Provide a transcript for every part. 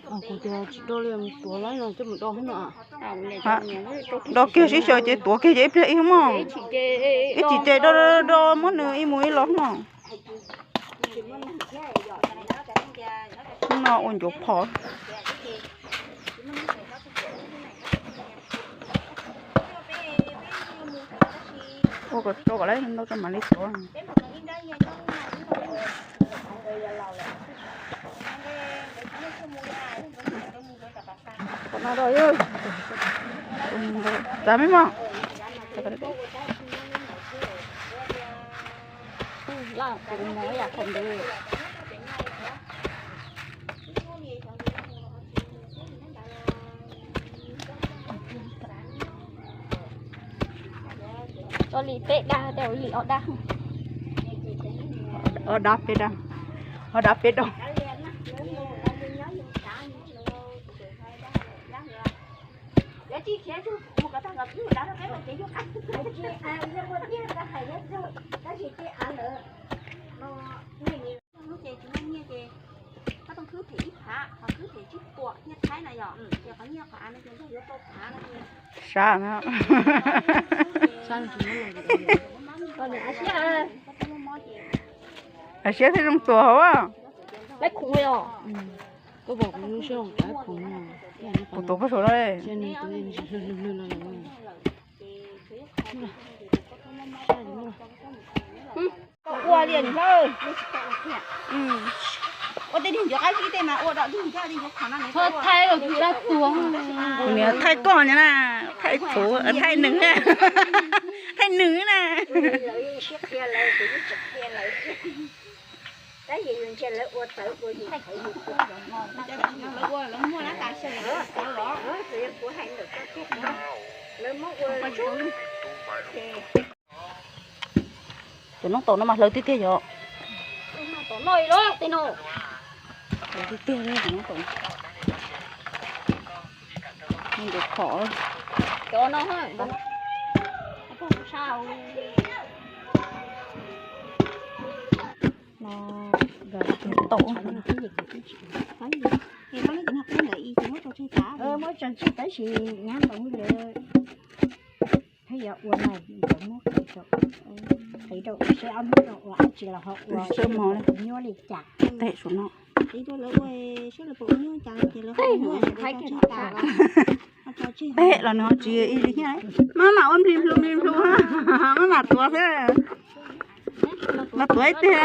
Kuv tias tsis do li, mus tuav lawm no coj mus do no. Do kiag sib xyaw ces tuav kiag ces ib pliag ib mog. Ib chim ces do do muab nws ib mus ib los no. No ua ncuav phom. Ua kom rau kom lawv ntau tso mam li tuav. Txav me mog. Tso li peb dab, tau li ob dab. Ob dab peb dab, ob dab peb dab. Sab na. Av siab thiaj zoo tuag hauv. Kuv tuav pob saum no. Ua li hlawb. Ua tej niag ncuav qab zib tej mas ua dog dig thiab, tej ncuav qhov no. Thaij los kuv dab tuag. Kuv niam thaij koj no na, thaij txhuv, thaij nws, thaij nws na. Cov noob taum no mas hlawv tiag tiag yom. Hlawv tiag tiag li cov noob taum. Ncuav phom. Cov no, no, taum. Muab tso tseg tab sis nyab ntaus lawm. Thiab yuav ua no, muab qhwv rau, qhwv rau seb ob hnub no ua dab tsi los ho ua, seb nyuaj li cas. Qhwv rau lawv ua, seb lawv puas ua nyuaj cas ces lawv ho ua, tso tseg tas los. Peb los nws ho tsis ib li thiab. Maj mam ua nplig nplug nplig nplug, maj mam tuav xwb. Los tuav ib teg.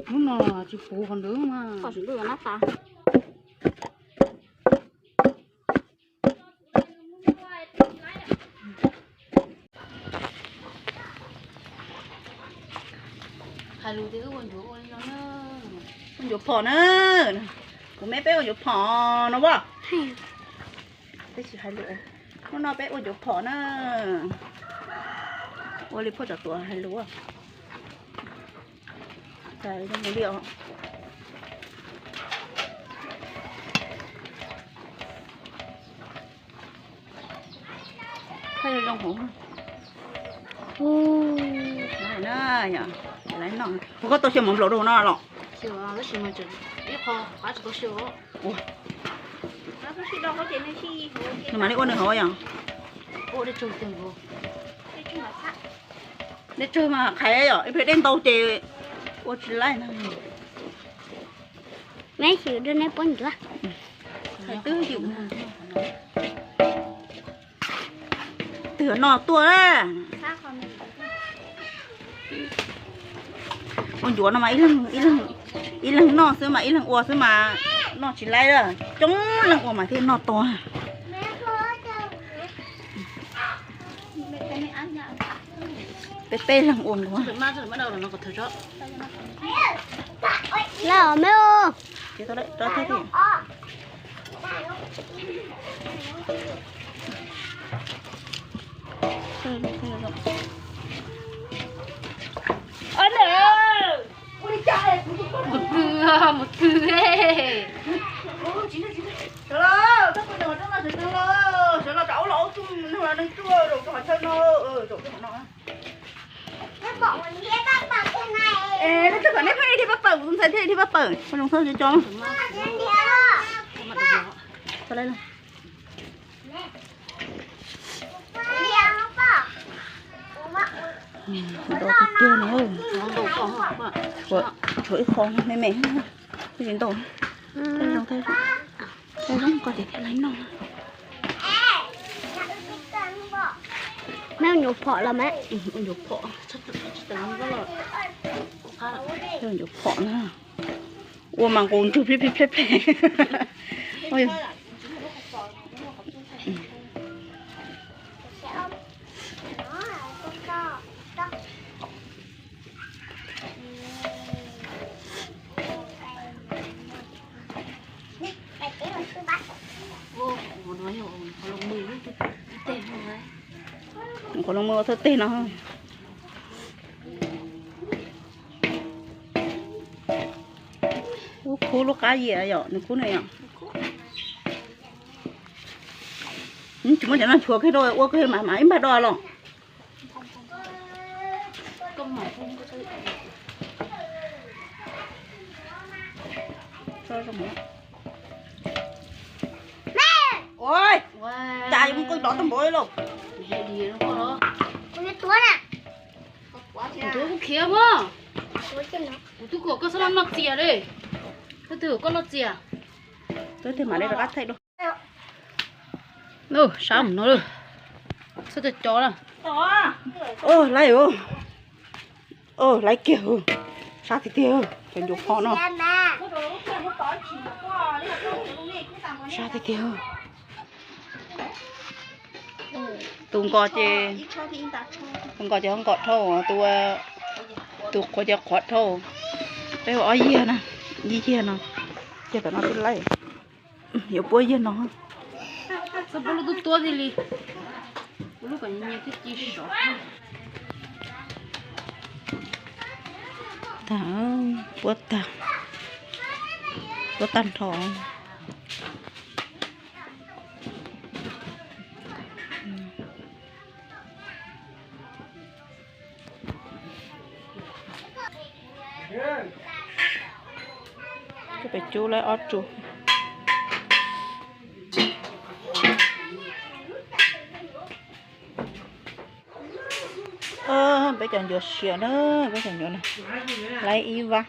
Hnub no tsis puv qhov ntawd mas. Hais lus tias wb ua ncuav ua li no na. Ua ncuav phom na. Kuv me peb ua ncuav phom no as. Peb tsis hais lus. Hnub no peb ua ncuav phom na. Ua li phauj Tsam Tuam hais lus. Txais zoo li os. Thaij zoo hauv. Laiv no, kuv koj tau xyaw mov nplaum rau hauv no los? Nws mam li ua nws hauv yom. Dej tsawg mas qhaiv yom, ib pliag dej ntau ces ua tsis laib na. Neb xwm rau neb puab ncuav. Qhaiv twb yum. Twb yuav noj tuaj. Ua ncuav no mas ib leeg noj xwb mas ib leeg ua xwb mas noj tsis laib, coob leej ua mas thiaj noj tau. Peb peb leeg ua ncuav. Lawm me. Mus twg, mus twg. Txog kom nej pheej dhia paj pawg, kuv tus ntxhais thiaj dhia paj pawg. Phooj ywg txhob cov cov. Ntau tiag tiag no. Tshuav ib qho me me, twb tsis ntau. Zoo koj ces thiaj li noj. Meb ua nyuam phom los mas. Ua nyuam phom, ua nyuam phom na. Ua mas nqus ntswg pleb pleb pleb pleb. Qhov loo mw ua thawj teg no. Ub, khub lub qab yias yom, nws khub na yom. Tsis muaj cov no nchuav kiag rau ua kiag mas mam ib npag do los. Ua cas yuav mus koj lov tau npaum li lauj. Kuv khiav mas. Kuv twb kom koj txhob noj txias li. Koj twb kom koj noj txias. Twb tiag mam li rov qab thaij dua. Sab mus no lawm. Txhob co co na. Laiv, laiv kiag. Sab tiag tiag, cov ncuav phom no. Sab tiag tiag. Tus nkos ces, tus nkos ces ho nkos dhau, tus, tus qhuav ces qhuav dhau. Peb ua ob yiag na, ib yiag no, ces tam no twb laib. Yuav puab yiag no. Txhob puab lub tub tuab thiaj li. Lub kom nyias thiaj ci sov. Tag, puab tag, puab tag nrho. Peb cub lawm ob tsu. Peb cov ncuav siav na, peb cov ncuav na, laib ib vab.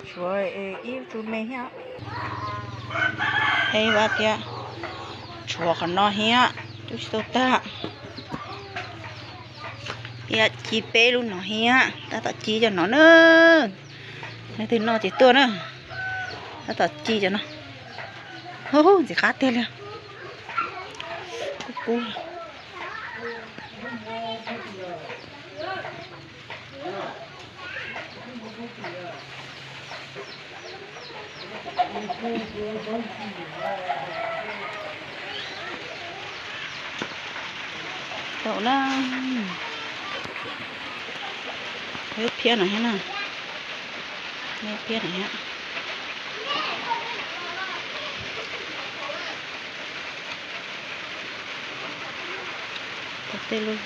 Tshuav ib tsu me thiab, ib vab thiab. Tshuav qhov no thiab, twb tsis tau tag. Ci peb lub no thiab, tab tom ci cov no na. Leej twg noj ces tuaj na. Tab tom ci cov no. Hu, ntxim qab tiag li. Kub kub. Tau na. Phiab no thiab na. Phiab no thiab. Tej lub,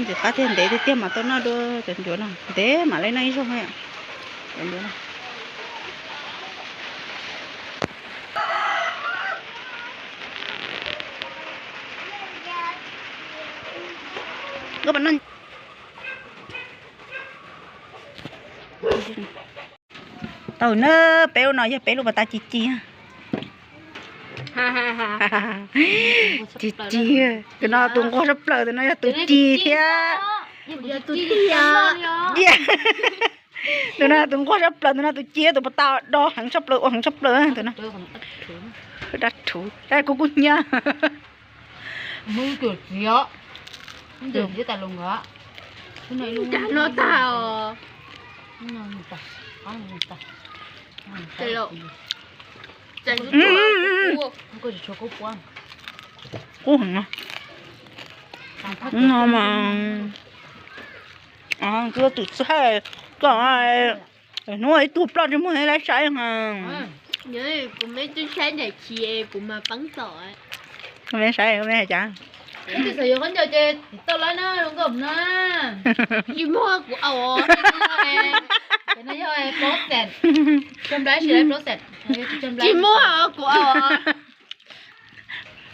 ntxim qab tiag, ntev tiag tiag mas tau noj dua cov ncuav no, ntev mam li noj ib zaug. Cov ncuav no. Tau na, peb lub no yog peb lub pas tas ci ci. Ci ci, tus no tus nquag sab plaws, tus no yog tus ci thiab. Tus no tus nquag sab plaws, tus no tus ci, tus pas tas do heev sab plaws, ua heev sab plaws tus no. Dab rhuv, kub kub hnyiab. Kub heev no. No mas, koj twm txhaj, koj hnub ib tug ploj tsis muaj laib saib. Kuv me saib, kuv me saib cas. Tus xav yuav khaub ncaws ces tau lawm na, zoo nkauj na. Tsis muaj kuv au. Ces no yog plaub xees, cog nplai tsis lawv plaub xees. Tsis muaj kuv au.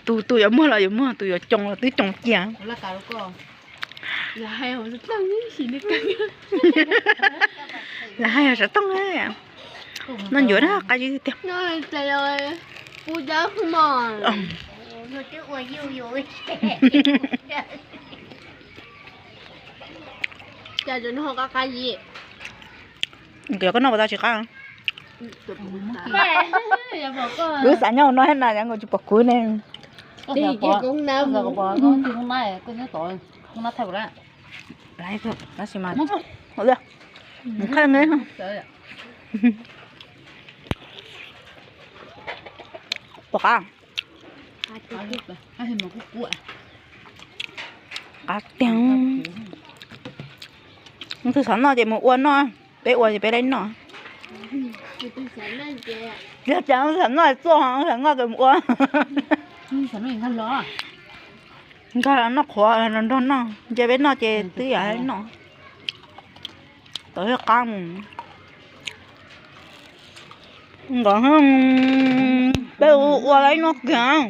Tus, tus yuav muag los yuav muag, tus yuav coo los twb coo cia. Lam hais xov tooj na. Noj ncuav na, qab zib tiag. Cov koj noj puas tau tsis qab? Kuv xav nyob no thiab na, yog nkaus tsis pom kuv ne. Pom qab. Qab tiag. Tus xav noj ces mus ua noj, peb ua ces peb laib noj. Yog tias xav noj txuaj, xav noj ces mus ua. Nkag los noj qhuav los nrog noj, nce peb noj ces twb yam noj. Tau qab mus. Nkaus peb ua laib noj kiag.